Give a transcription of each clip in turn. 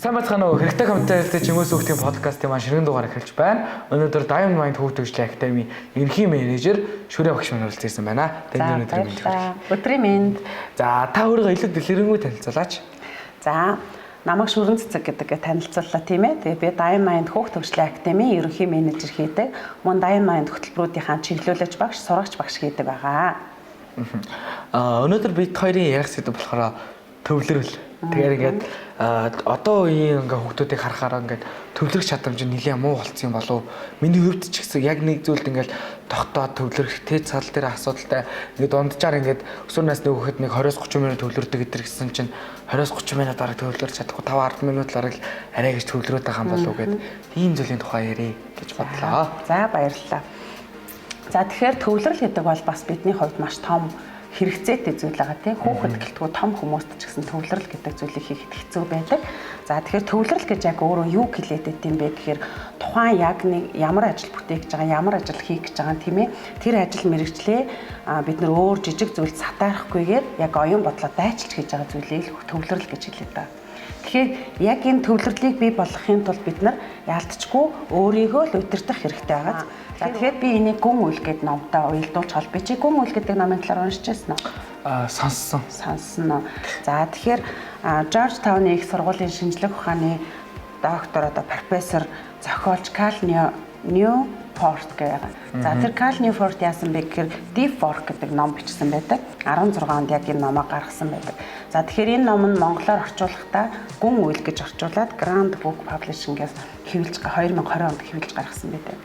Сайн байцгаана уу? Хэрэгтэй хамттай Чингис хүүхдийн подкастын маань ширхэг дугаар эхэлж байна. Өнөөдөр Diamond Mind хүүхд төгжлийн академийн ерөнхий менежер Шүрээ багш маань оролцсон байна. Танд өнөөдрийн мэнд хүргэе. Өдрийн мэнд. За, та өөрийгөө илүү дэлгэрэнгүй танилцуулаач. За, намайг Шүрэн Цэцэг гэдгээ танилцууллаа, тийм ээ. Тэгээ би Diamond Mind хүүхд төгжлийн академийн ерөнхий менежер хийдэг. Мөн Diamond Mind хөтөлбөрүүдийнхаа чиглүүлэгч багш, сурагч багш хийдэг байгаа. Өнөөдөр бид хоёрын ярих сэдэв болохоор төвлөрөл. Тэгэхээр ингээд одоо үеийн ингээ хүүхдүүдийг харахаараа ингээд төвлөрөх чадамж нь нэлээд муу болцсон юм болов. Миний хувьд ч гэсэн яг нэг зүйлд ингээд тогтоод төвлөрөх тэ цал дээр асуудалтай, ингээд дунджаар ингээд өсвөр насны хүүхэд нэг 20-30 минут төвлөрдөг гэдэг гэсэн чинь 20-30 минут бараг төвлөрч чадахгүй, 5 10 минут л бараг арай гэж төвлөрөөд байгаа юм болов гэд ийм зүйлийн тухай ярив гэж бодлоо. За, баярлалаа. За, тэгэхээр төвлөрөл гэдэг бол бас бидний хувьд маш том хэрэгцээтэй зүйл байгаа, тийм, хүүхэд гэлтгүй том хүмүүст ч гэсэн төвлөрөл гэдэг зүйлийг хийхэд хэцүү байдаг. За, тэгэхээр төвлөрөл гэж яг өөрөө юу хэлээд байт юм бэ гэхээр тухайн яг нэг ямар ажил бүтээх гэж байгаа, ямар ажил хийх гэж байгаа, тийм ээ. Тэр ажил мэргэжлээ бид нар өөр жижиг зүйлд сатаарахгүйгээр яг оюун бодлоо дайчилж хийж байгаа зүйлийг л төвлөрөл гэж хэлээд байгаа. Тэгэхээр яг энэ төвлөрлийг бий болгохын тулд бид нар яалтчгүй өөрийгөө л удирдах хэрэгтэй байгаа. За, тэгэхээр би энийг Гүн үйл гэдэг номтой уялдуулж холбоё. Чи Гүн үйл гэдэг номын талаар уншиж байсан уу? Аа, сонссон. Сонссон уу? За, тэгэхээр Жорж Тауны их сургуулийн шинжлэх ухааны доктор, одоо профессор, зохиолч Кал Ньюпорт гэх байгаа. За, тэр Кал Ньюпорт яасан бэ гэхээр Deep Work гэдэг ном бичсэн байдаг. 16 онд яг энэ номоо гаргасан байдаг. За, тэгэхээр энэ ном нь монголоор орчуулахдаа Гүн үйл гэж орчуулад Grand Book Publishing-ээс хэвлэж 2020 онд хэвлэж гаргасан байдаг.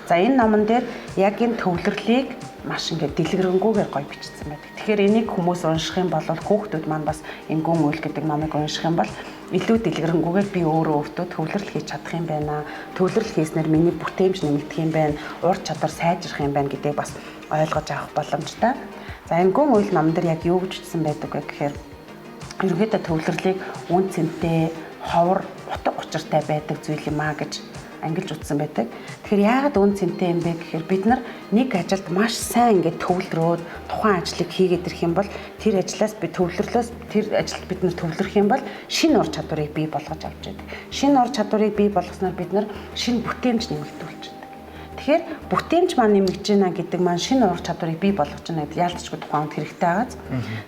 За, энэ номон дээр яг энэ төвлөрлийг маш ингээд дэлгэрэнгүйгээр гоё бичсэн байдаг. Тэгэхээр энийг хүмүүс унших юм бол, хүүхдүүд маань бас энэ Гүн үйл гэдэг номыг унших юм бол илүү дэлгэрэнгүйгээр би өөрөө өөртөө төвлөрөл хийж чадах юм байна. Төвлөрөл хийснээр миний бүтээмж нэмэгдэх юм байна. Ур чадвар сайжрах юм байна гэдгийг бас ойлгож авах боломжтой. За, энэ Гүн үйл номон дээр яг юу гэж бичсэн байдаг вэ гэхээр ерөнхийдөө төвлөрлийг үн цэнтэй, ховор, утга учиртай байдаг зүйл юм а гэж ангилж утсан байдаг. Тэгэхээр яагаад үн цэнтэй юм бэ гэхээр бид нар нэг ажилд маш сайн ингээд төвлөрөөд тухайн ажлыг хийгээд ирэх юм бол тэр ажлаас би төвлөрлөөс тэр ажилд бид нар төвлөрөх юм бол шинэ ур чадварыг бий болгож авч яадаг. Шинэ ур чадварыг бий болгосноор бид нар шинэ бүтээмж нэмэгдүүлж. Тэгэхээр бүтээмж маань нэмэгдэж байна гэдэг маань шинэ ур чадварыг бий болгож байна гэдэг яалтчгүй тухайн хүнд хэрэгтэй байгааз.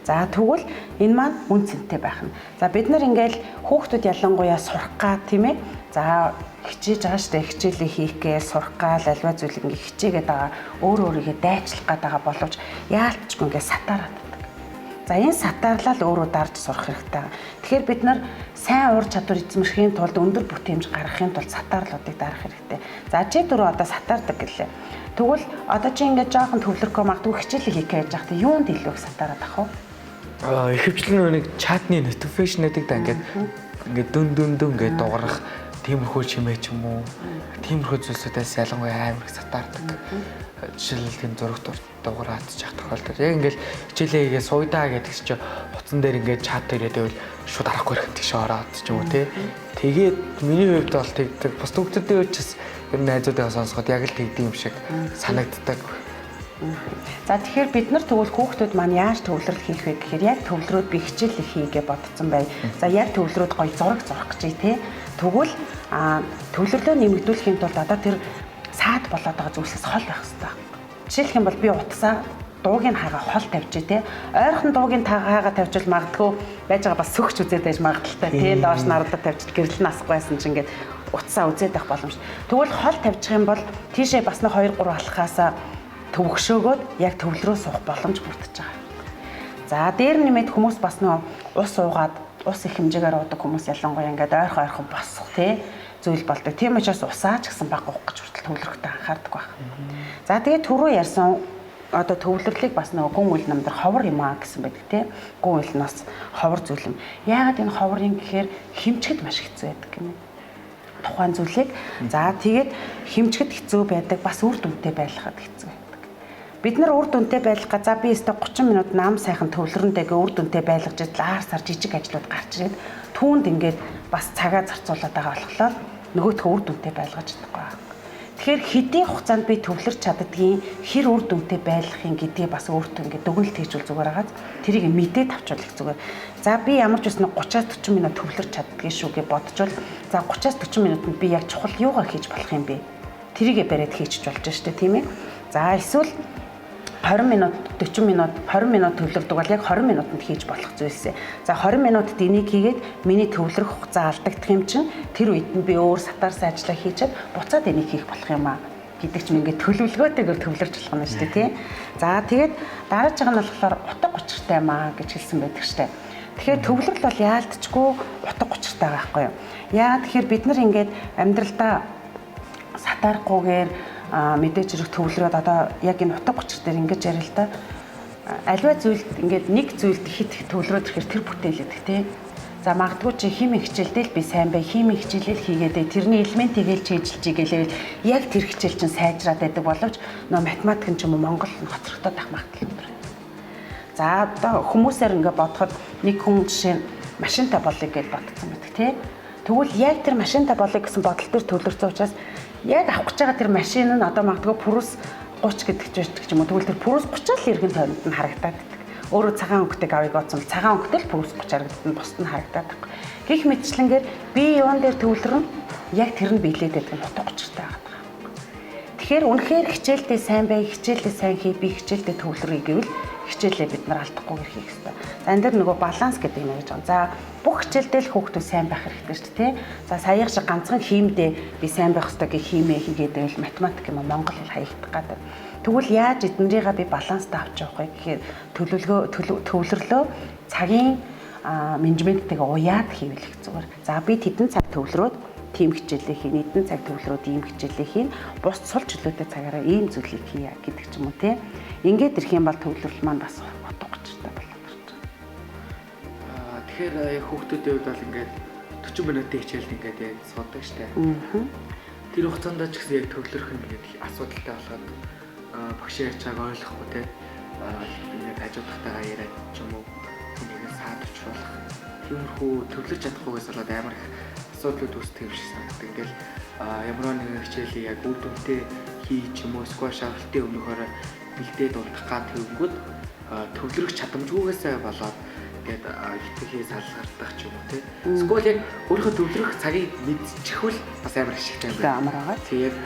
За, тэгвэл энэ маань үн цэнтэй байх нь. За, бид нар ингээл хүүхдүүд ялангуяа сурах га, тийм ээ. За, хичээж байгаа штэ, хичээлээ хийх гээл, сурах гаал альва зүйлийг ингээ хичээгээд байгаа, өөр өөрийгөө дайчлах гээд байгаа боловч яалтчгүй ингээ сатаараад байдаг. За, энэ сатаарлаа л өөрөө дарж сурах хэрэгтэй. Тэгэхээр бид нар сайн ур чадвар эзэмшихийн тулд, өндөр бүтээмж гаргахын тулд сатаарлуудыг дарах хэрэгтэй. За, чи дөрөв одоо сатаардаг гэлээ. Тэгвэл одоо чи ингээд жоохон төвлөрөхгүй, магадгүй хичээлээ хийх гэж байхдаа юунд илүү их сатаараад ах вэ? Ихэвчлэн нэг чатны notification гэдэг да, ингээд дүн дүн дүн ингээд дуурах тиймэрхүү чимээ ч юм уу, тиймэрхүү зүйлсүүдээс ялангуяа амар их сатаардаг. Жишээлбэл, тийм зураг дуурайд ч явах тохиолдол. Яг ингээл хичээлээ хийгээ сууйдаа гэдэг чинь утсан дээр ингээд чат ирээд байвал шууд арахгүй ирэхэн тийш ороод ч юм уу, те. Тэгээд миний хувьд бол тэгдэг. Бус хүүхдүүдийн хувьд ч бас ер нь найзуудаа сонсоход яг л тэгдэг юм шиг санагддаг. За, тэгэхээр бид нар тэгвэл хүүхдүүд маань яаж төвлөрөл хийх вэ гэхээр яг төвлөрөөд би хичээл хийгээ бодсон бай. За, яг төвлөрөөд гоё зураг зурах гэж, тий. Тэгвэл төвлөрлөө нэмэгдүүлэхийн тулд одоо тэр саад болоод байгаа зүйлсээс хол байх хэрэгтэй. Жишээлх юм бол би утсаа дуугийн хагаа хол тавьчих, тий. Ойрхон дуугийн хагаа тавьчвал магадгүй байж байгаа бас сөгч үзээд байж магадлалтай, тий. Доош нарлаа тавьчих, гэрэл нь асахгүй байсан чинь ингээд утсаа үзээд байх боломж. Тэгвэл хол тавьчих юм бол тийшээ бас нэг 2 3 алхаасаа төвөгшөөгөөд яг төвлөрөө суух боломж бүрдэж байгаа. За, дээр нэмээд хүмүүс бас нөө ус уугаад, ус их хэмжээгээр уудаг хүмүүс ялангуяа ингээд ойрхон ойрхон босох, тий, зүйл болдог. Тийм учраас усаа ч гэсэн баг уух гэж хүртэл төвлөрөхтэй анхаардаг байх. За, тэгээд түрүү ярьсан одоо төвлөрлийг бас нөгөө Гүн үйл нам дээр ховор юм аа гэсэн байдаг, тий. Гүн үйл нь бас ховор зүйл юм. Яагаад энэ ховор юм гэхээр хэмжихэд маш хэцүү байдаг гэнэ тухайн зүйлийг. За, тэгээд хэмжихэд хэцүү байдаг, бас үр дүнтэй байлгахад хэцүү байдаг. Бид нар үр дүнтэй байлгах, за, би өстө 30 минут нам сайхан төвлөрөндөө үр дүнтэй байлгаж лаар сар жижиг ажлууд гарч ирээд түүнд ингээд бас цагаа зарцуулаад байгаа болохоор нөгөөхөө үр дүнтэй байлгаж чадахгүй байна. Тэгэхээр хэдийн хугацаанд би төвлөрч чаддгийн, хэр үр дүнтэй байлгахын гэдгээ бас өөртөө ингээд дүгнэлт хийжүүл зүгээр агааз. Тэрийг мэдээд авчвал их зүгээр. За би ямар ч үсэн 30-аас 40 минут төвлөрч чаддгийн шүү гэж бодчвол за 30-аас 40 минутанд би яг чухал юугаа хийж болох юм бэ? Тэрийгэ бариад хийчих болж штэ, тийм ээ. За эсвэл 20 минут, 40 минут, 20 минут төвлөрдөг бол яг 20 минутанд хийж болох зүйлсээ. За 20 минутад энийг хийгээд миний төвлөрөх хугацаа алдагдах юм чинь тэр үед нь би өөр сатарсан ажиллаа хийчихэд буцаад энийг хийх болох юм аа гэдэг чинь ингээд төлөвлөгөөтэйгээр төвлөрч болох юм шүү дээ, тийм. За тэгээд дараачих нь болохоор утга учиртай юм аа гэж хэлсэн байдаг штэ. Тэгэхээр төвлөрөл бол яалтчгүй утга учиртай байгаа байхгүй юу? Яагаад тэгэхээр бид нар ингээд амьдралдаа сатаарахгүйгээр мэдээж хэрэг төвлөрөөд одоо яг энэ утга учир дээр ингэж яриа л да. Альва зүйлд ингээд нэг зүйлд хит төвлөрөөд ирэхээр тэр бүтээл идэх тий. За магадгүй чи химийн хичээлдээ л би сайн бай, химийн хичээлээ л хийгээд тэрний элементийг л чийжилж игэлээ яг тэр хичээл чинь сайжраад байдаг боловч нөө математик нь ч юм уу монгол нь хоцрогдоод ах магадлал өндөр. За одоо хүмүүсээр ингээд бодоход нэг хүн жишээ нь машинта болъё гэж бодсон байдаг тий. Тэгвэл яг тэр машинта болъё гэсэн бодол төр төвлөрсөн учраас яг авах гэж байгаа тэр машин нь одоо магадгүй Prius 30 гэдэг ч байдаг ч юм уу. Тэгвэл тэр Prius 30 л эргэн тойронд нь харагдаад байдаг. Өөрөө цагаан өнгөтэйг авъя гэсэн цагаан өнгөтэй л Prius 30 харагдана, бусд нь харагдаад байхгүй. Гэх мэтчлэнгээр би юун дээр төвлөрнө, яг тэр нь биелээд байдаг нь утга учиртай байгаа. Тэгэхээр үнэхээр хичээлдээ сайн бай, хичээлдээ сайн хий, би хичээлдээ төвлөрье гэвэл хичээлээ бид нар алдахгүйгээр хийх ёстой. За энэ дэр нөгөө баланс гэдэг юм ярьж байгаа. За бүх хичээлдээ л хүүхдүүд сайн байх хэрэгтэй шүү дээ, тий. За саяах шиг ганцхан хиймдээ би сайн байх ёстой гэх хиймээ хийгээд байвал математик юм уу монгол хэл хаягдах гэдэг. Тэгвэл яаж эднэрийгээ би баланстай авч явах вэ гэхээр төлөвлөгөө төвлөрлөө цагийн менежменттэйгээ уяад хийвэл их зүгээр. За би тэдэн цаг төвлөрөөд тийм хичээлээ хийн, эдэн цаг төвлөрөөд ийм хичээлээ хийн, бус сул чөлөөтэй цагаараа ийм зүйлийг хийе гэдэг ч юм уу, тий. Ингээд ирэх юм бол төвлөрөл маань бас утга учиртай болоод ирж байгаа. Тэгэхээр яг хүүхдүүдийн хувьд бол ингээд 40 минутын хичээлд ингээд яг суудаг штэ. Тэр хугацаанд ч гэсэн яг төвлөрөх нь ингээд асуудалтай болгоод багш ярьж байгааг ойлгохгүй те. Ингээд хажуудахтайгаа яриад ч юм уу хүнийг саад учруулах. Тиймэрхүү төвлөрч чадахгүйгээс болоод амар их асуудлууд үүсдэг юм шиг санагддаг. Ингээл ямар нэгэн хичээлийг яг үр дүнтэй хий ч юм уу эсвэл шалгалтын өмнөхөөр бэлдээд унтах гад тэгэнгүүт төвлөрөх чадамжгүйгээсээ болоод ингээд хитрхи салгардах ч юм уу те. Эсвэл яг өөрийнхөө төвлөрөх цагийг мэдчихвэл бас амар ашигтай юм байна. Амар байгаа. Тэгээд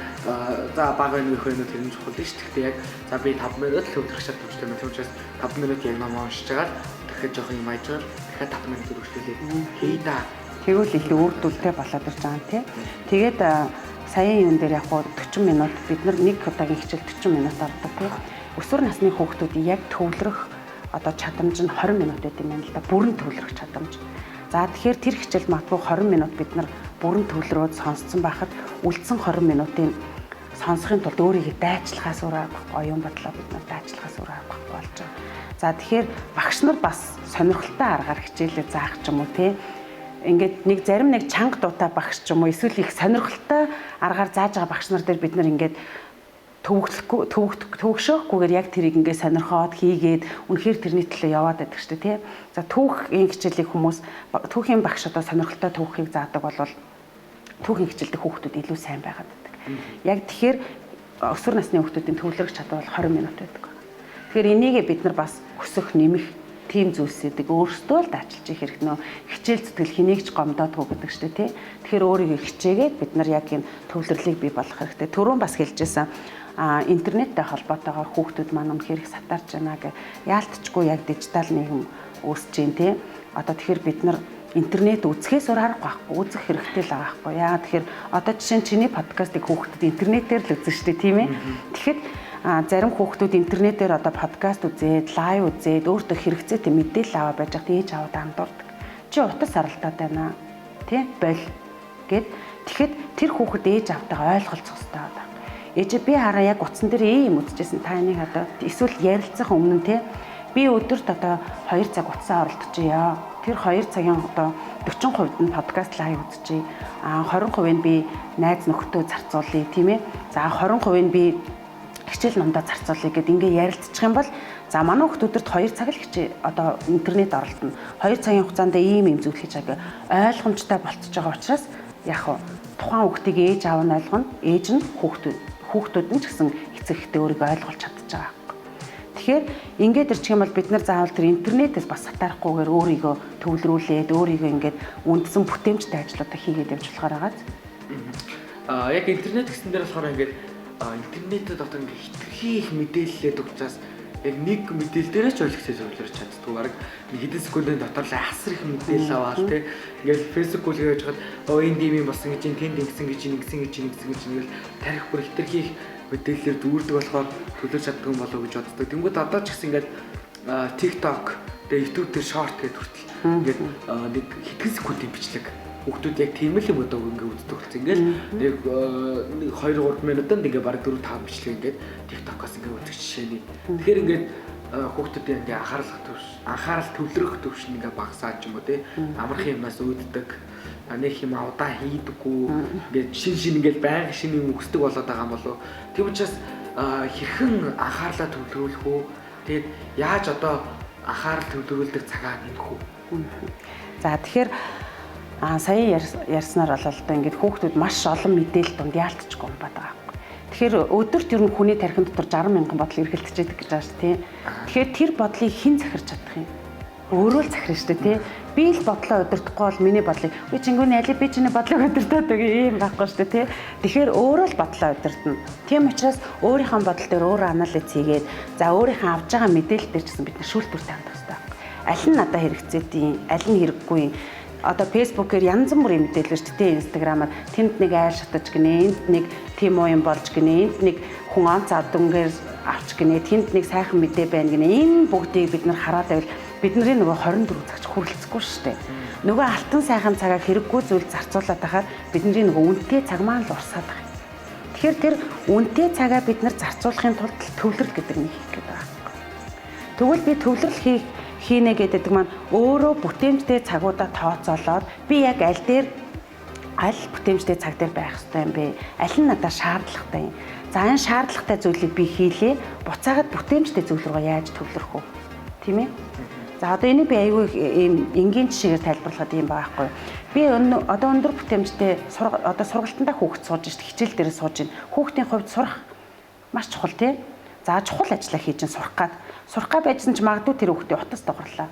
за бага нэг хөнөө тэр нь чухал шүү. Гэхдээ яг за би 5 минут л төвлөрөх чадамжтай юм. Тийм учраас 5 минут яг ном уншиж байгаа л дахиад жоохон юм ажиж байгаа. Дахиад 5 минут үргэлжлүүлээд хий да. Тэгвэл илүү үр дүнтэй болоод ирж байгаа юм тий. Тэгээд саяын юун дээр яг 40 минут бид нар нэг удаагийн хичээл 40 минут ордог тий. Өсвөр насны хүүхдүүдийн яг төвлөрөх одоо чадамж нь 20 минут байт юм байна л да. Бүрэн төвлөрөх чадамж. За тэгэхээр тэр хичээл магадгүй 20 минут бид нар бүрэн төвлөрөөд сонсцсон байхад үлдсэн 20 минутын сонсохын тулд өөрийгөө дайчлахаас өөр аргагүй, оюун бодлоо бид нар дайчлахаас өөр аргагүй болж байгаа. За тэгэхээр багш нар бас сонирхолтой аргаар хичээлээ заах ч юм уу тий. Ингээд нэг зарим нэг чанга дуутай багш ч юм уу эсвэл их сонирхолтой аргаар зааж байгаа багш нар дээр бид нар ингээд төвөгшөөхгүйгээр яг тэрийг ингээд сонирхоод хийгээд үнэхээр тэрний төлөө яваад байдаг шүү дээ тий. За түүхийн хичээлийг хүмүүс түүхийн багш одоо сонирхолтой түүхийг заадаг бол түүхийн хичээлдэх хүүхдүүд илүү сайн байгаад байдаг. Яг тэгэхээр өсвөр насны хүүхдүүдийн төвлөрөх чадвар бол 20 минут байдаг. Тэгэхээр энийгээ бид нар бас өсөх нэмэх тийм зүйлсүүдийг өөрсдөө л даачилж их хэрэг нөө хичээл зүтгэл хэнийг ч гомдоодгүй гэдэг шүү дээ тий. Тэгэхээр өөрийгөө хичээгээд бид нар яг энэ төвлөрлийг бий болгох хэрэгтэй. Түрүүн бас хэлжсэн интернеттэй холбоотойгоор хүүхдүүд маань үнэхээр их сатарч байна гэ. Яалтчгүй яг дижитал нийгэм үүсэж байна тий. Одоо тэгэхээр бид нар интернет үзэхээс өөр арга байхгүй, үзэх хэрэгтэй л байгаа байхгүй. Яагаад тэгэхээр одоо жишээ нь чиний подкастыг хүүхдүүд интернетээр л үзэн шүү дээ тийм ээ. Тэгэхэд зарим хүүхдүүд интернетээр одоо подкаст үзээд, лайв үзээд өөртөө хэрэгцээтэй мэдээлэл аваа байж байхад ээж аваад андуурдаг. Чи утас саралтаад байна. Тэ? Боль гэд. Тэгэхэд тэр хүүхэд ээж автайгаа ойлголцох хэрэгтэй байна. Ээжээ би хараа яг утсан дээр ийм үзчихсэн. Та энийг одоо эсвэл ярилцах өмнө те би өдөрт одоо 2 цаг утсаа оролдчихъя. Тэр 2 цагийн одоо 40% нь подкаст лайв үзчихье. А 20% нь би найз нөхдөд зарцуулъя, тийм ээ. За 20% нь би хичээл номдоо зарцуулъя гэд ингээ ярилцчих юм бол за манай хүүхд өдөрт 2 цаг л хичээ одоо интернет оролдоно. 2 цагийн хугацаанд ийм ийм зүйл хийж байгаа ойлгомжтой болчихж байгаа учраас яг хуу тухайн хүүхдийг ээж аав нь ойлгоно. Ээж нь хүүхдүүд Хүүхдүүд нь ч гэсэн эцэг эхтэй өөрийгөө ойлгуулж чадчих байгаа. Тэгэхээр ингээд ирчих юм бол бид нар заавал тэр интернетээс бас сатаарахгүйгээр өөрийгөө төвлөрүүлээд өөрийгөө ингээд үндсэн бүтээмжтэй ажлуудаа хийгээд явж болохоор байгаа. Яг интернет гэсэн дээр болохоор ингээд интернетэд одоо ингээд хитрхи их мэдээлэлээд учраас яг нэг мэдээлэл дээрээ ч ойлгоцоо зөвлөрч чаддгүй. Бараг нэг хэдэн секундын дотор л асар их мэдээлэл аваад тий. Ингээд Facebook үлгээ явж хаад оо энд ийм юм болсон гэж, тэнд ингэсэн гэж, ингэсэн гэж, ингэсэн гэж ингээл тарих бүр хитрхи их мэдээлэлээр дүүрдэг болохоор төлөрч чаддаг юм болов уу гэж боддог. Тэнгүүд одоо ч гэсэн ингээд TikTok, тэгээ YouTube дээр short гэдэг хүртэл ингээд нэг хэдхэн секундын бичлэг хүүхдүүд яг тийм л юм одоо ингээд үздэг болсон. Ингээд нэг 2 3 минутанд ингээд бараг 4 5 бичлэг ингээд TikTok-оос ингээд үзэх жишээний. Тэгэхээр ингээд хүүхдүүдийн ингээд анхаарал төвлөрөх төвшин ингээд багасаад ч юм уу тий. Амархан юмнаас үүддэг. Нэг юм удаан хийдэггүй. Ингээд шин шин ингээд байнга шин юм өсдөг болоод байгаа юм болов. Тийм учраас хэрхэн анхаарлаа төвлөрүүлэх үү? Тэгээд яаж одоо анхаарал төвлөрүүлдэг цагаа нэмэх үү? За тэгэхээр сая ярьснаар бол одоо ингээд хүүхдүүд маш олон мэдээлэл дунд яалтчгүй юм байна. Тэгэхээр өдөрт ер нь хүний тархин дотор 60 мянган бодол эргэлдэж байдаг гэж байгаа шүү дээ. Тэгэхээр тэр бодлыг хэн захирч чадах юм? Өөрөө л захирна шүү дээ, тий. Би л бодлоо удирдахгүй бол миний бодлыг би чингүүний али би чиний бодлыг удирдаад байгаа юм байхгүй шүү дээ, тий. Тэгэхээр өөрөө л бодлоо удирдна. Тийм учраас өөрийнхөө бодол дээр өөрөө анализ хийгээд за өөрийнхөө авж байгаа мэдээлэл дээр ч гэсэн бид нар шүүлтүүртэй хандах хэрэгтэй. Аль нь надад хэрэгцээтэй, аль нь хэрэггүй. Одоо Facebook-ээр янз бүрийн мэдээлэл шүү дээ, Instagram-аар тэнд нэг айл шатаж гинэ, энд нэг тийм уу юм болж гинэ, энд нэг хүн онц авдунгээр авч гинэ, тэнд нэг сайхан мэдээ байна гинэ. Энэ бүгдийг бид нар хараад байвал бидний нөгөө 24 цагч хүрэлцэхгүй шүү дээ. Нөгөө алтан сайхан цагаа хэрэггүй зүйл зарцуулаад байхаар бидний нөгөө үнэтэй цаг маань л урсаад байгаа юм. Тэгэхээр тэр үнэтэй цагаа бид нар зарцуулахын тулд төвлөрөл гэдэг нь хийх гээд байгаа. Тэгвэл би төвлөрөл хийнэ гэдэг маань өөрөө бүтээмжтэй цагуудаа тооцоолоод би яг аль дээр аль бүтээмжтэй цаг дээр байх ёстой юм бэ? Аль нь надад шаардлагатай юм? За энэ шаардлагатай зүйлийг би хийлээ. Буцаагаад бүтээмжтэй зүйл рүү яаж төвлөрөх вэ? Тийм ээ? За одоо энийг би айгүй ийм энгийн жишээгээр тайлбарлахад юм байгаа байхгүй юу? Би одоо өндөр бүтээмжтэй одоо сургалтандаа хүүхэд сууж шít хичээл дээр сууж байна. Хүүхдийн хувьд сурах маш чухал тий. За чухал ажлаа хийж ин сурах гад. Сурах га байжсан ч магадгүй тэр хүүхдээ утас дугарлаа.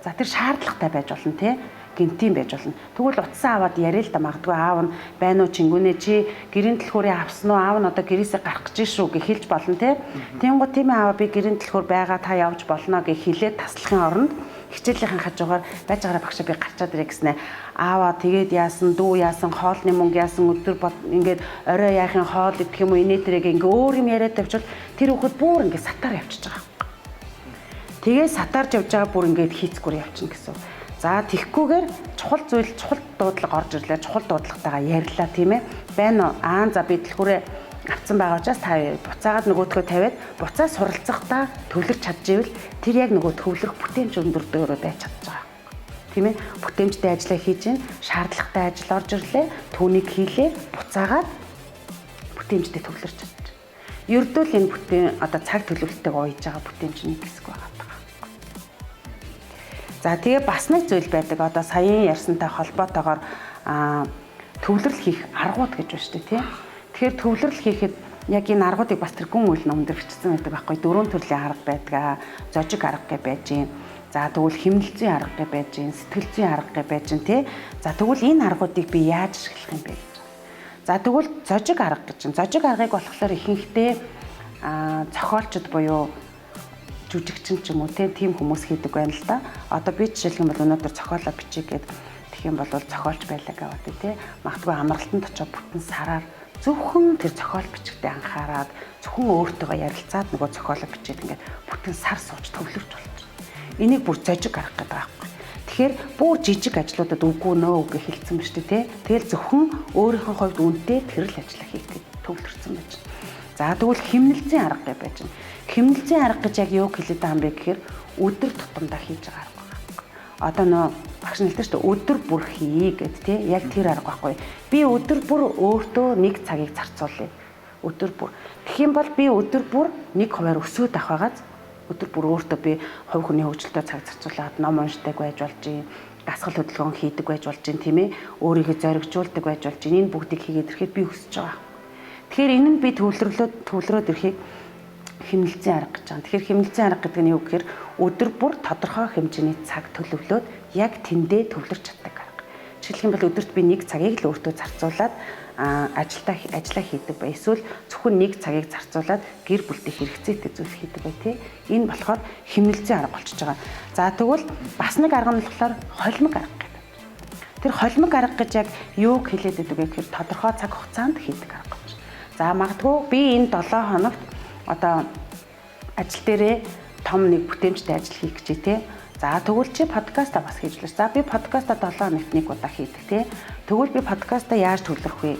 За тэр шаардлагатай байж болно тий. Гинтийн байж болно. Тэгвэл утсаа аваад яриа л да магадгүй аав нь байна уу чингүнээ чи гэрийн төлхөөрөө авсан уу? Аав нь одоо гэрээсээ гарах гэж шүү гэж хэлж болно тий. Тэнгүү тийм аав би гэрийн төлхөөр байгаа та явж болно гэж хэлээд таслахын оронд хичээлийнхэн хажуугаар байж байгаараа багшаа би гарчаад ирээ гэснэ. Аава тэгээд яасан, дүү яасан, хоолны мөнгө яасан, өдөр ингээд орой яахын хоол идэх юм уу, инээ тэрэг ингээ өөр юм яриад тавьчвал тэр хүүхэд бүр ингээ сатаар явчихж байгаа. Тэгээ сатаарч явж байгаа бүр ингээд хийцгүүр явчихна гэсэн. За тэгхгүйгээр чухал зүйл, чухал дуудлага орж ирлээ. Чухал дуудлагатайгаа ярьлаа тийм ээ. Байна уу? Аа за би дэлгүүрээ авцсан байгаа учраас та буцаагаад нөгөөдгөө тавиад буцаа суралцахдаа төвлөрч чадчихвэл тэр яг нөгөө төвлөрөх бүтээмж өндөр дөөрөө байж чадж байгаа. Тийм ээ. Бүтээмжтэй ажиллаа хийж гин, шаардлагатай ажил орж ирлээ, түүнийг хийлээ, буцаагаад бүтээмжтэй төвлөрч чадчих. Ердөө л энэ бүтээн одоо цаг төлөвлөлтөйг уяж байгаа бүтээмж нэг хэсэг байгаа. За тэгээ бас нэг зүйл байдаг. Одоо саяын ярьсантай холбоотойгоор төвлөрөл хийх аргууд гэж байна шүү дээ, тийм. Тэгэхээр төвлөрөл хийхэд яг энэ аргуудыг бас тэр гүн үйл номон дээр бичсэн байдаг байхгүй. Дөрвөн төрлийн арга байдаг. Зожиг арга гэж байж гин. За тэгвэл хэмнэл зүйн арга гэж байж гин, сэтгэл зүйн арга гэж байж гин, тий. За тэгвэл энэ аргуудыг би яаж ашиглах юм бэ гэж. За тэгвэл зожиг арга гэж чинь. Зожиг аргыг болохоор ихэнхдээ зохиолчд буюу жүжигчин ч юм уу тийм хүмүүс хийдэг байна л да. Одоо би жишээлх юм бол өнөөдөр зохиолоо бичиж гээд тэгэх юм бол зохиолч байлаа гэвээ тий. Магадгүй амралтанд очиж бүтэн сараар зөвхөн тэр зохиол бичгтээ анхаарад зөвхөн өөртөөгөө ярилцаад нөгөө зохиолоо бичээд ингээд бүтэн сар сууж төвлөрч болчих. Энийг бүр зожиг арга гэдэг байхгүй. Тэгэхээр бүр жижиг ажлуудад үгүй нөө гэж хэлсэн ба шүү дээ тий. Тэгэл зөвхөн өөрийнхөө хувьд үнэтэй тэр л ажлаа хийх гэж төвлөрсөн байж байна. За тэгвэл хэмнэл зүйн арга гэж байж байна. Хэмнэл зүйн арга гэж яг юу хэлээд байгаа юм бэ гэхээр өдөр тутамдаа хийж байгаа арга байхгүй. Одоо нөө багш нь хэлдэг шүү дээ өдөр бүр хий гэд тий. Яг тэр арга байхгүй. Би өдөр бүр өөртөө нэг цагийг зарцуулъя. Өдөр бүр. Тэгэх юм бол би өдөр бүр 1% өсөөд авах байгааз өдөр бүр өөртөө би хувь хүний хөгжилтөд цаг зарцуулаад ном уншдаг байж болж байна. Дасгал хөдөлгөөн хийдэг байж болж байна тийм ээ. Өөрийгөө зоригжуулдаг байж болж байна. Энэ бүгдийг хийгээд ирэхэд би өсөж байгаа. Тэгэхээр энэ нь би төвлөрөөд ирэхийг хэмнэлцийн арга гэж байгаа. Тэгэхээр хэмнэлцийн арга гэдэг нь юу гэхээр өдөр бүр тодорхой хэмжээний цаг төлөвлөөд яг тэндээ төвлөрч чаддаг арга. Жишээлх юм бол өдөрт би 1 цагийг л өөртөө зарцуулаад ажлаа хийдэг бай. Эсвэл зөвхөн 1 цагийг зарцуулаад гэр бүлтэй хэрэгцээтэй зүйл хийдэг бай, тий. Энэ болохоор хэмнэлцийн арга болчихж байгаа. За тэгвэл бас нэг арга нь болохоор холимог арга гэдэг. Тэр холимог арга гэж яг юуг хэлээд байдаг вэ гэхээр тодорхой цаг хугацаанд хийдэг арга болж. За магадгүй би энэ 7 хоногт одоо ажил дээрээ том нэг бүтээмжтэй ажил хийх гэж, тий. За тэгвэл чи подкаста бас хийж лээ. За би подкаста 7 хоногт нэг удаа хийдэг, тий. Тэгвэл би подкаста яаж төвлөрөх вэ?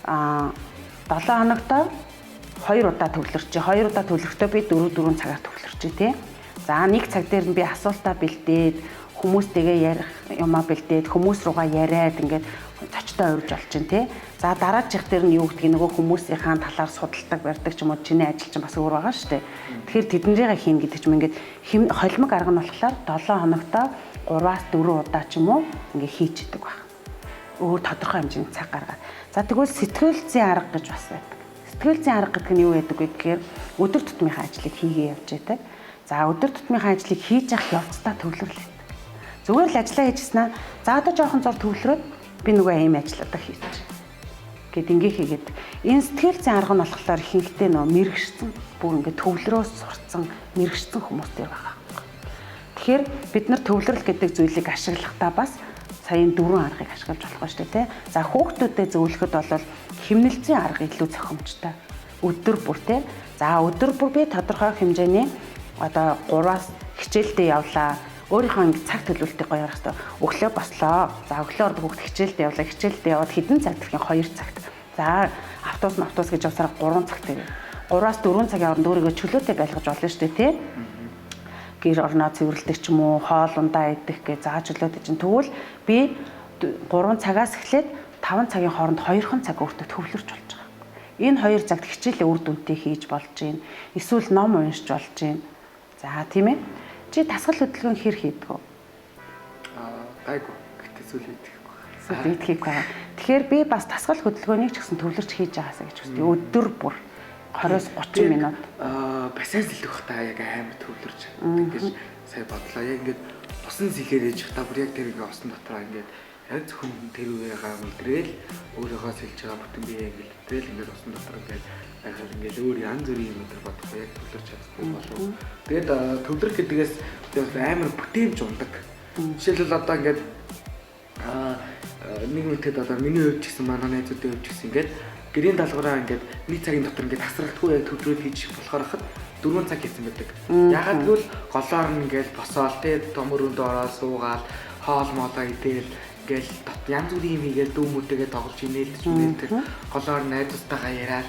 7 хоногт 2 удаа төвлөрч, 2 удаа төвлөрөхдөө би 4 цагаар төвлөрч, тий. За нэг цаг дээр нь би асуултаа бэлдээд, хүмүүстэйгээ ярих юмаа бэлдээд, хүмүүс руугаа яриад ингээд зочтой урьж олж чинь, тий. За дараачих дээр нь юу гэдгийг нөгөө хүмүүсийнхаа талаар судалдаг, барьдаг ч юм уу, чиний ажил чинь бас өөр байгаа шүү дээ. Тэгэхээр тэднэрийгээ хийн гэдэг ч юм ингээд холимог арга нь болохоор 7 хоногт 3-аас 4 удаа ч юм уу ингээд хийчихэд байх. Өөр тодорхой хэмжээний цаг гаргаад. За тэгвэл сэтгэл зүйн арга гэж бас байдаг. Сэтгэл зүйн арга гэдэг нь юу гэдэг вэ гэхээр өдөр тутмынхаа ажлыг хийгээ явж байдаг. За өдөр тутмынхаа ажлыг хийж явах явцдаа төвлөрлөө. Зүгээр л ажиллаа хийжсэн аа. За одоо жоохон зур төвлөрөөд би нөгөө ийм ажлуудаа хийж. Гэт ингээ хийгээд энэ сэтгэл зүйн арга нь болохоор ихэнхдээ нөгөө мэрэгшсэн бүр ингээ төвлөрөөс сурцсан мэрэгшсэн хүмүүс дээр байгаа. Тэгэхээр бид нар төвлөрөл гэдэг зүйлийг ашиглахдаа бас саяын 4 аргыг ашиглаж болох ба шүү дээ, тий. За хүүхдүүдэд зөвлөхөд бол хэмнэлцийн арга илүү зохимжтой. Өдөр бүр, тий. За өдөр бүр би тодорхой хэмжээний одоо 3-аас хичээлдээ явлаа. Өөрийнхөө ингэ цаг төлөвлөлтийг гоё ярих хэрэгтэй. Өглөө бослоо. За өглөө ордог хүүхд хичээлдээ явлаа. Хичээлдээ яваад хэдэн цаг тэрхийн 2 цагт. За автобус гэж явсараа 3 цагт ирээ. 3-аас 4 цагийн хооронд өөрийгөө чөлөөтэй байлгаж болно шүү дээ, тий. Гэр орноо цэвэрлдэг ч юм уу, хоол ундаа идэх гэ за чөлөөтэй чинь. Тэгвэл би 3 цагаас эхлээд 5 цагийн хооронд 2 цаг өөртөө төвлөрч болж байгаа. Энэ 2 цагт хичээлээ үр дүнтэй хийж болж байна. Эсвэл ном уншиж болж байна. За тийм ээ. Чи дасгал хөдөлгөөн хэр хийдэг вэ? Гайгүй. Гэтэ зүйл идэхгүй. Зүйл идэхгүй. Тэгэхээр би бас дасгал хөдөлгөөнийг ч гэсэн төвлөрч хийж байгаасаа гэж үздэг. Өдөр бүр 20-30 минут. Бассейн сэлэх та яг амар төвлөрч ингэж сая бодлоо. Яг ингээд усан сэлээр ээж та бүр яг тэр ингээд усан дотроо ингээд яг зөвхөн тэр үеэгээ мэдрээл өөрийгөө сэлж байгаа бүтэн бие ингээд мэдээл ингээд усан дотор ингээд байхаар ингээд өөр янз бүрийн юм өдр бодохгүй яг төвлөрч чаддаг болов. Тэгээд төвлөрөх гэдгээс амар бүтээмж ундаг. Жишээлбэл одоо ингээд нэг мэтэд одоо миний хувьд ч гэсэн манай найзуудын хувьд ч гэсэн ингээд гэрийн даалгавраа ингээд нэг цагийн дотор ингээд тасралтгүй яг төвлөрөөд хийж болохоор хахад 4 цаг хийсэн байдаг. Ягаад гэвэл голоор нь ингээд босоол тэ том өрөөнд ороод суугаал хоол моолоо идээл ингээл янз бүрийн юм хийгээл дүү мүтэйгээ тоглож инээлдэж мүнэлдэх голоор найзуудтайгаа яриад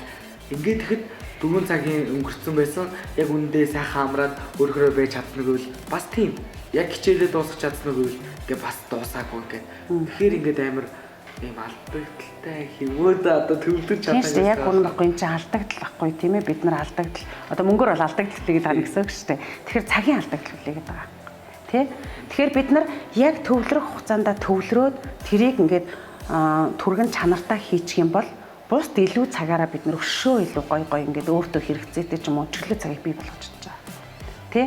ингээд тэгэхэд 4 цагийн өнгөрцөн байсан. Яг үндэ сайхан амраад өөрөөрөө байж чадна гэвэл бас тийм. Яг хичээлээ дуусгах чадсан гэвэл ингээ бас дуусаагүй ингээд. Тэгэхээр ингээд амар ийм алдагдaltaй хэмүүд одоо төвлөрч чаддаг. Тийм яг үнэн баггүй энэ чинь алдагдал баггүй тийм ээ бид нар алдагдал одоо мөнгөөр бол алдагдал гэдэг байгаа гэсэн үг шүү дээ. Тэгэхээр цагийн алдагдал хүлээгээд байгаа. Тэ? Тэгэхээр бид нар яг төвлөрөх хугацаанд төвлөрөөд тэрийг ингээд түргэн чанартай хийчих юм бол бусд илүү цагаараа бид нар өшөө илүү гой гой ингээд өөртөө хэрэгцээтэй ч юм уу чөлөө цагийг бий болгож чадж байгаа. Тэ?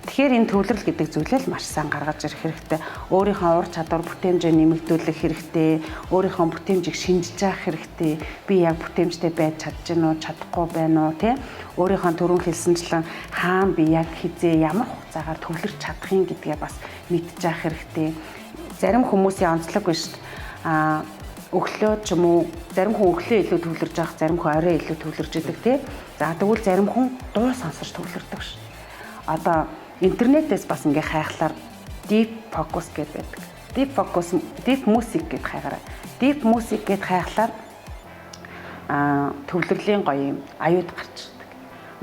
Тэгэхээр энэ төвлөрөл гэдэг зүйлээ л маш сайн гаргаж ирэх хэрэгтэй. Өөрийнхөө ур чадвар бүтээмжээ нэмэгдүүлэх хэрэгтэй. Өөрийнхөө бүтээмжийг шинжиж явах хэрэгтэй. Би яг бүтээмжтэй байж чадж гэнэ үү, чадахгүй байна уу, тэ? Өөрийнхөө түрүүн хэлсэнчлэн хаана би яг хизээ ямар хугацаагаар төвлөрч чадах юм гэдгээ бас мэдж явах хэрэгтэй. Зарим хүмүүсийн онцлог биш шүү дээ. Өглөө ч юм уу, зарим хүн өглөө илүү төвлөрж явах, зарим хүн орой илүү төвлөрж идэг, тэ? За тэгвэл зарим хүн дуу сонсож төвлөрдөг шүү. Одоо интернетээс бас ингээ хайхлаар deep focus гэдэг байдаг. Deep focus, deep music гэд хайгаарай. Deep music гэд хайхлаар төвлөрлийн гоё юм аюуд гарч ирдэг.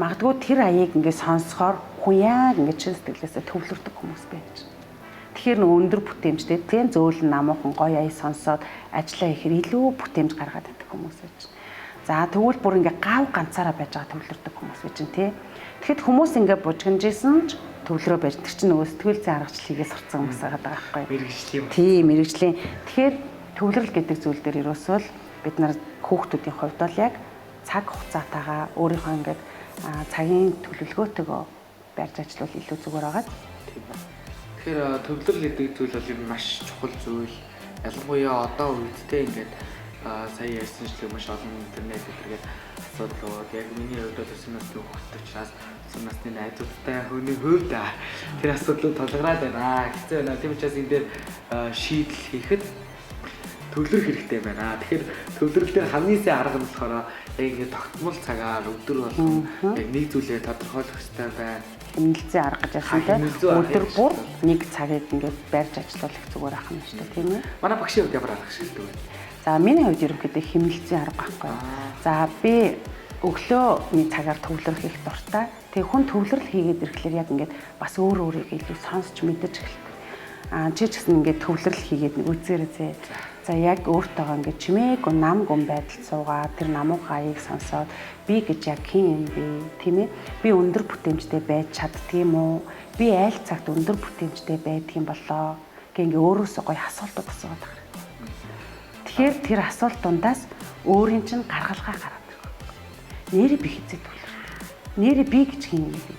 Магадгүй тэр аяыг ингээ сонсохоор хүн яг ингээ чин сэтгэлээсээ төвлөрдөг хүмүүс байж. Тэгэхээр нэг өндөр бүтээмжтэй тийм зөөлөн намуухан гоё ая сонсоод ажиллаа ихээр илүү бүтээмж гаргаад байдаг хүмүүс байж. За тэгвэл бүр ингээ гав ганцаараа байж байгаа төвлөрдөг хүмүүс байж тий. Тэгэхэд хүмүүс ингээ бужигнжсэн ч төвлөрөө байж тэр чинь нөгөө сэтгэл зүйн аргачлал хийгээ сурцсан хүмүүс байгаа байхгүй. Мэргэжлийн. Тийм, мэргэжлийн. Тэгэхээр төвлөрөл гэдэг зүйл дээр ерөөсөө л бид нар хүүхдүүдийн хувьд бол яг цаг хугацаатайгаа өөрийнхөө ингээд цагийн төлөвлөгөөтэйгөө барьж ажиллавал илүү зүгээр байгаа. Тийм байна. Тэгэхээр төвлөрөл гэдэг зүйл бол ер нь маш чухал зүйл. Ялангуяа одоо үед те ингээд сая ярьсанчлаг маш олон интернет гэтэргээд асуудлууд яг миний хувьд бол өсвөр насны хүүхэд учраас өсвөр насны найзуудтай хүний хувьд тэр асуудлууд тулгараад байна. Хэцүү байна. Тийм учраас энэ дээр шийдэл хийхэд төвлөрөх хэрэгтэй байна. Тэгэхээр төвлөрөл дээр хамгийн сайн арга нь болохоор яг ингээд тогтмол цагаар өдөр болгон яг нэг зүйлээ тодорхойлох хэрэгтэй байна. Хэмнэлзээ арга гэж ярьсан тийм. Өдөр бүр нэг цагийг ингээд барьж ажиллах зүгээр ах юм шүү дээ, тийм ээ. Манай багшийн хувьд ямар арга ашигладаг вэ? За миний хувьд ерөнхийдөө хэмнэлзээ арга байхгүй. За би өглөөний цагаар төвлөрөх их дуртай. Тэгээ хүн төвлөрөл хийгээд ирэхлээр яг ингээд бас өөр өөрийгөө илүү сонсч мэдэж эхэлдэг. Аа чи ч гэсэн ингээд төвлөрөл хийгээд нэг үзээрэй зэ. За яг өөртөөгөө ингээд чимээгүй нам гүн байдалд суугаад тэр намуухан аяыг сонсоод би гэж яг хэн юм бэ, тийм ээ? Би өндөр бүтээмжтэй байж чаддгийм үү? Би аль цагт өндөр бүтээмжтэй байдг юм болоо гэх ингээд өөрөөсөө гоё асуултууд асуугаад байгаа. Тэгэхээр тэр асуулт дундаас өөрийн чинь гаргалгаа гараад ирэх. Нэрээ би хизээ төвлөрдөг. Нэрээ би гэж хэн юм бэ?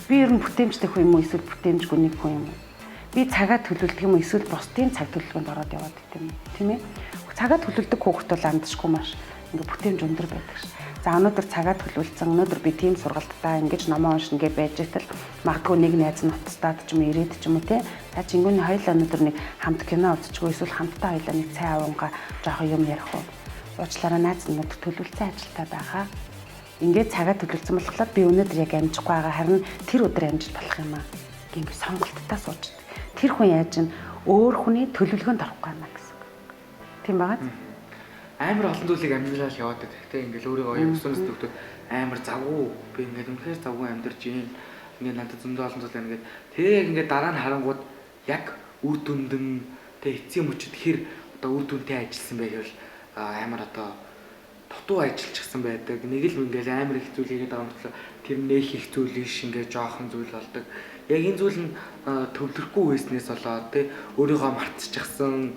Би ер нь бүтээмжтэй хүн юм уу эсвэл бүтээмжгүй нэг хүн юм уу? Би цагаа төлөвлөдөг юм уу эсвэл бусдын цаг төлөвлөгөөнд ороод яваад гэдэг юм уу? Тийм ээ? Цагаа төлөвлөдөг хүүхэд бол амдшгүй маш ингээ бүтээмж өндөр байдаг ш. За өнөөдөр цагаа төлөвлөсөн, өнөөдөр би тийм сургалттай ингэж номоо уншина гэж байж итэл магадгүй нэг найз нь утастаад ч юм уу ирээд ч юм уу те. За чингүүний хоёлаа өнөөдөр нэг хамт кино үзчихгүй эсвэл хамтдаа хоёлаа нэг цай авангаа жоохон юм ярих уу. Уучлаарай найз нь өнөөдөр төлөвлөсөн ажилтаа байгаа. Ингээд цагаа төлөвлөсөн болохоор би өнөөдөр яг амжихгүй байгаа. Харин тэр өдөр амжиж болох юм аа. Ингээд сонголттой сууж. Тэр хүн яаж н өөр хүний төлөвлөгөөнд орохгүй байна гэсэн үг. Тийм байгаа. Амар олон зүйлийг амжилтаар яваад байдаг. Тэ ингээл өөрийгөө өсвөр насны хүүхдүүд амар завгүй би ингээд үнэхээр завгүй амьдарч юм. Ингээд надад зөндөө олон зүйл байна ингээд тэгээ яг ингээд дараа нь харангууд яг үр дүндэн тэ эцсийн мөчөд хэр одоо үр дүнтэй ажилласан бэ гэвэл амар одоо дутуу ажиллчихсан байдаг. Нэг л ингээл амар их зүйл хийгээд байгаа юм тэр нэх их зүйл иш ингээд жоохон зүйл болдог. Яг энэ зүйл нь төвлөрөхгүй байснаас болоод тэ өөрийгөө мартчихсан.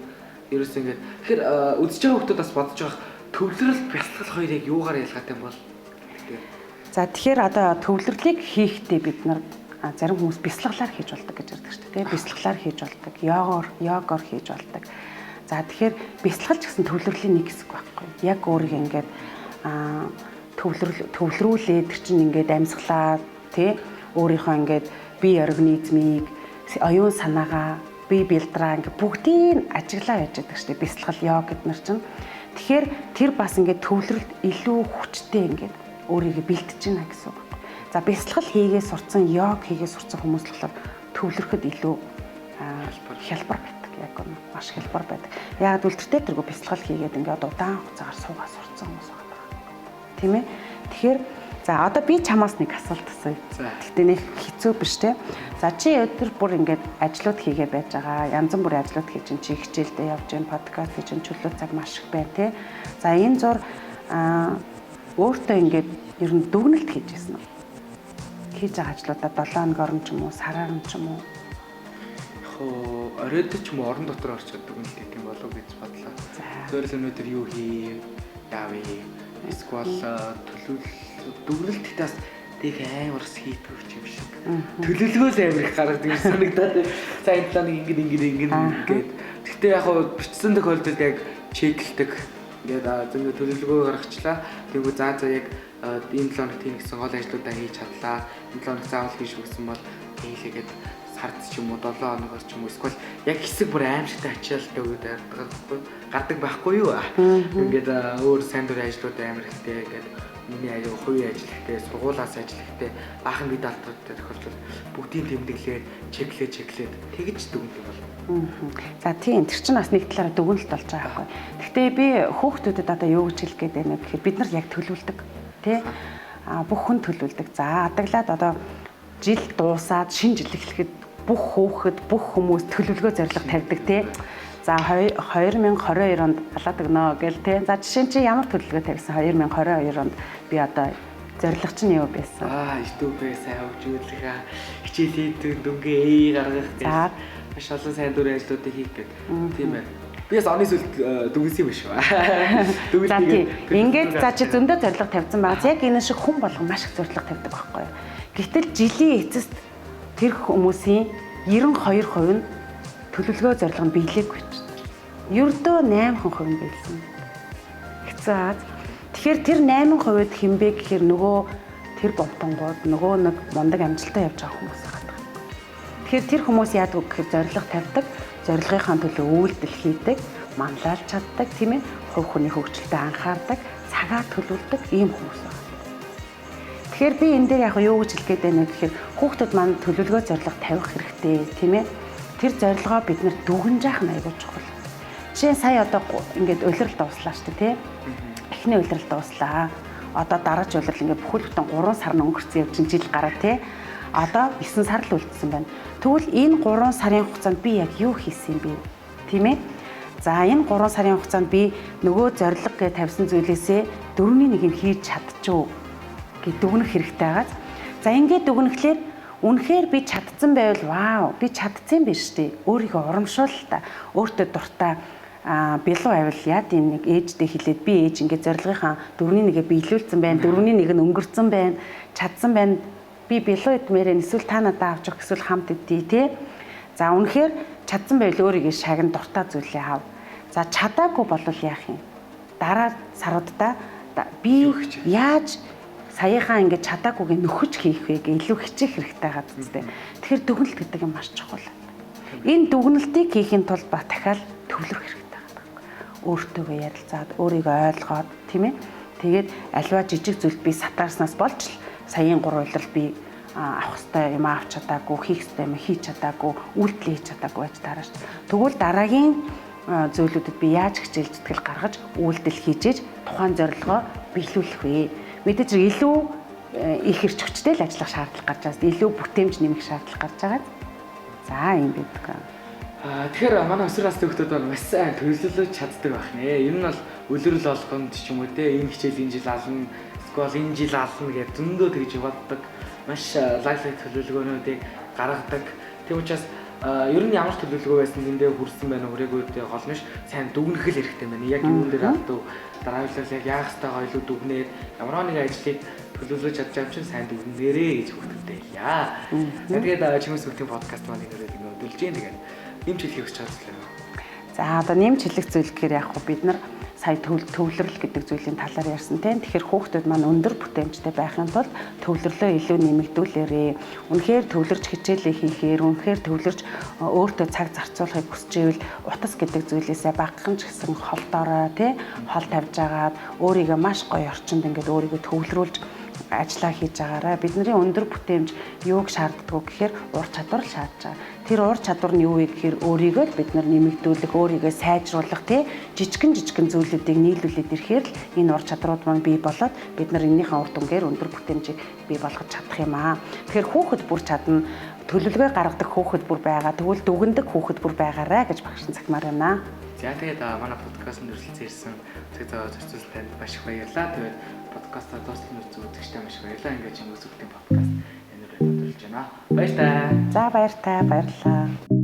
Ерөөсөө ингээд тэгэхээр үзэж байгаа хүмүүс бас бодож байгаа төвлөрөл бясалгал хоёр яг юугаар ялгаатай юм бол? За тэгэхээр одоо төвлөрлийг хийхдээ бид нар зарим хүмүүс бясалгалаар хийж болдог гэж ярьдаг шүү дээ. Бясалгалаар хийж болдог, йогоор хийж болдог. За тэгэхээр бясалгал ч гэсэн төвлөрлийн нэг хэсэг байхгүй. Яг өөрийгөө ингээд төвлөрүүлээд тэр чинь ингээд амьсгалаа тий өөрийнхөө ингээд бие организмыг оюун санаагаа бие бэлдраа ингээ бүгдийг ажиглаа байж байгаа шүү дээ. Бясалгал йог гэд нар чинь. Тэгэхээр тэр бас ингээ төвлөрөлт илүү хүчтэй ингээд өөрийгөө бэлтэж байна гэсэн үг. За бясалгал хийгээ сурцсан, йог хийгээ сурцсан хүмүүс болохоор төвлөрөхөд илүү хялбар байдаг. Яг үнэ маш хялбар байдаг. Яг үлдэртэй тэргүй бясалгал хийгээд ингээд удаан хугацаагаар суугаа сурцсан хүмүүс байгаа. Тийм ээ? Тэгэхээр за одоо би чамаас нэг асуулт асууя. Гэхдээ нэг хэцүү биш те. За чи өдөр бүр ингээд ажлууд хийгээ байж байгаа. Янз бүрийн ажлууд хийж чинь чи хичээлдээ явж гин, подкаст хийж чинь чөлөө цаг маш их байна те. За энэ зур өөртөө ингээд ер нь дүгнэлт хийж ирсэн үү? Хийж байгаа ажлуудаа 7 хоногор ч юм уу, сараар ч юм уу? Яг хоо оройд ч юм уу орон дотор орчод дүгнэлт хийх юм болов гэж бодлоо. Зөвхөн өнөөдөр юу хий, яавэ? Эсвэл төлөвлөл дүгнэлт бас тэг амар бас хийдгүү юм шиг. Төлөвлөгөөс амар их гаргадаг юм санагдаад. За энэ планыг ингэж ингэж ингэж ингээд. Гэхдээ яг хоо бичсэн тохиолдолд яг чеклдэг. Ингээд зөв төлөвлөгөө гаргачлаа. Тэгвэл за яг энэ 7 хоног тийм гэсэн гол ажлуудаа хийж чадлаа. Энэ 7 хоног заавал хийж өгсөн бол хийлээгээд сард ч юм уу 7 хоногор ч юм уу эсвэл яг хэсэг бүр аимшигтай ачаалттай өгöd гардаг байхгүй юу? Ингээд өөр сайн дурын ажлууд амар ихтэй ингээд миний аяа хувийн ажил ихтэй, сургуулаас ажил ихтэй, баахан бид алдруудтай тохиолдолд бүгдийг тэмдэглээд, чеклээд тэгж дүгнэлт юм бол. За тийм, тэр чинь бас нэг талаараа дүгнэлт болж байгаа байхгүй. Гэхдээ би хүүхдүүдэд одоо юу гэж хэлэх гээд байна вэ гэхээр бид нар яг төлөвлөдөг, тий? Бүх хүн төлөвлөдөг. За адаглаад одоо жил дуусаад шинэ жил эхлэхэд бүх хүүхэд, бүх хүмүүс төлөвлөгөө зорилго тавьдаг, тий? За 2022 онд халаад өгнө гэл те. За жишээ нь чи ямар төлөвлөгөө тавьсан 2022 онд би одоо зорилго чинь юу байсан? YouTube-ээ сайн хөгжүүлэх, хичээл хийдэг, дүнгээ гаргах гэх. Маш олон сайн дурын ажлуудыг хийх гэдэг. Тийм байна. Би бас оны сүлд дүгнсэн юм биш үү? За тийм. Ингээд за чи зөндөө зорилго тавьсан байгаа. Яг энэ шиг хүн болгон маш их зорилго тавьдаг байхгүй юу? Гэтэл жилийн эцэст тэр хүмүүсийн 92% нь төлөвлөгөө зорилго нь биелээгүй ч. Ердөө 8% нь биелсэн. Хэцүү аа. Тэгэхээр тэр 8% хэн бэ гэхээр нөгөө тэр бомтонгууд нөгөө нэг мундаг амжилтаа явж байгаа хүмүүс байгаа. Тэгэхээр тэр хүмүүс яадаг вэ гэхээр зорилго тавьдаг, зорилгынхаа төлөө үйлдэл хийдэг, манлайлж чаддаг, тийм ээ, хувь хүний хөгжилтэд анхаардаг, цагаа төлөвлөдөг ийм хүмүүс байна. Тэгэхээр би энэ дээр яг юу гэж хэлэх гээд байна вэ гэхээр хүүхдүүд маань төлөвлөгөө зорилго тавих хэрэгтэй, тийм ээ. Тэр зорилгоо бид нэр дүгнж яах нь аягүй чухал. Жишээ нь сая одоо ингээд улирал дууслаа шүү дээ, тийм. Эхний улирал дууслаа. Одоо дараач улирал ингээд бүхэл бүтэн 3 сар нь өнгөрцөн явж чинь жил гараа, тий. Одоо 9 сар л үлдсэн байна. Тэгвэл энэ 3 сарын хугацаанд би яг юу хийсэн юм бэ? Тийм ээ? За энэ 3 сарын хугацаанд би нөгөө зорилго гэж тавьсан зүйлээсээ 4-ний 1 юм хийж чадчихв гэж дүгнэх хэрэгтэй байгааз. За ингээд дүгнэхлээр үнэхээр би чадсан байвал вау, би чадсан юм биш үү? Өөрийгөө урамшуул та. Өөртөө дуртай билүү авил яа тийм нэг ээждээ хэлээд би ээж ингээд зорилгынхаа 4-ний 1-ийг биелүүлсэн байна, 4-ний 1 нь өнгөрцөн байна, чадсан байна. Би билүү идмээрээ эсвэл та надад авч өгөх эсвэл хамт идэ тий. За үнэхээр чадсан байвал өөрийгөө шагн дуртай зүйлээ ав. За чадаагүй болвол яах юм? Дараа саруудаа би яаж саяхаа ингээд чадаагүйг нөхөж хийх вэ гэж илүү хичээх хэрэгтэй байгаа зү. Тэгэхээр дүгнэлт гэдэг юм маш чухал. Энэ дүгнэлтийг хийхин тулд ба дахиад төвлөрөх хэрэгтэй байгаа. Өөртөөгөө ярилцаад, өөрийгөө ойлгоод, тийм ээ. Тэгээд альва жижиг зүйлд би сатаарснаас болж л саяын 3 улирал би авах ёстой юм авч чадаагүй, хийх ёстой юм хийж чадаагүй, үйлдэл хийж чадаагүй байж таараа шүү. Тэгвэл дараагийн зүйлүүдэд би яаж хичээл зүтгэл гаргаж үйлдэл хийж тухайн зорилгоо биелүүлэх вэ? Мэдээж илүү их эрч хүчтэй л ажиллах шаардлага гарч байгаа. Илүү бүтээмж нэмэх шаардлага гарч байгаа. За юм байдаг. Тэгэхээр манай өсвөр насны хүүхдүүд бол маш сайн төлөвлөж чаддаг байх нэ. Ер нь бол үлрэл болгонд ч юм уу те энэ хичээл энэ жил ална, эсвэл энэ жил ална гэж зөндөө тэгж боддог. Маш лаг лаг төлөвлөгөөнүүдийг гаргадаг. Тийм учраас ер нь ямар төлөвлөгөө байсан тэндээ хүрсэн байна хүрээгүй дээ гол нь сайн дүгнэх л хэрэгтэй байна. Яг юун дээр алдав, дараа улирал яг яах ёстойгоо илүү дүгнээд ямар нэгэн ажлыг төлөвлөж чадж байгаа юм чинь сайн дүгнээрээ гэж хүүхдүүдтэй хэлье. За тэгээд Чимээс хүүхдийн подкаст маань энэ үрээд ингэ өдөлж гин. Тэгээд нэмж хэлхийг хүсэж байгаа зүйл юм. За одоо нэмж хэлэх зүйл гэхээр яг хөө бид нар сая төвлөрөл гэдэг зүйлийн талаар ярьсан тийм. Тэгэхээр хүүхдүүд маань өндөр бүтээмжтэй байхын тулд төвлөрлөө илүү нэмэгдүүлээрээ. Үнэхээр төвлөрч хичээлээ хийхээр, үнэхээр төвлөрч өөртөө цаг зарцуулахыг хүсч ивэл утас гэдэг зүйлээсээ багахан ч гэсэн холдоорой тий. Хол тавьж агаад өөрийгөө маш гоё орчинд ингээд өөрийгөө төвлөрүүлж ажиллаа хийж байгаарай. Бидний өндөр бүтээмж юуг шаарддаг вэ гэхээр ур чадвар л шаардж байгаа. Тэр ур чадвар нь юу вэ гэхээр өөрийгөө л бид нар нэмэгдүүлэх, өөрийгөө сайжруулах тий жижигэн зүйлүүдийг нийлүүлээд ирэхээр л энэ ур чадрууд маань бий болоод бид нар энэнийхээ үр дүнгээр өндөр бүтээмжийг бий болгож чадах юм аа. Тэгэхээр хүүхэд бүр чадна, төлөвлөгөө гаргадаг хүүхэд бүр байгаа. Тэгвэл дүгнэдэг хүүхэд бүр байгаарай гэж багш нь захимаар байна. За тэгээд манай подкастт өрсөлдсөн ирсэн цаг зав зарцуулсан танд маш их баярлалаа. Тэгээд подкастаа дуустал нь үзэгчтэй маш их баярлалаа. Ингээд Чимээс хүүхдийн подкаст энэ үрээд өндөрлөж байна. Баяртай. За баяртай, баярлалаа.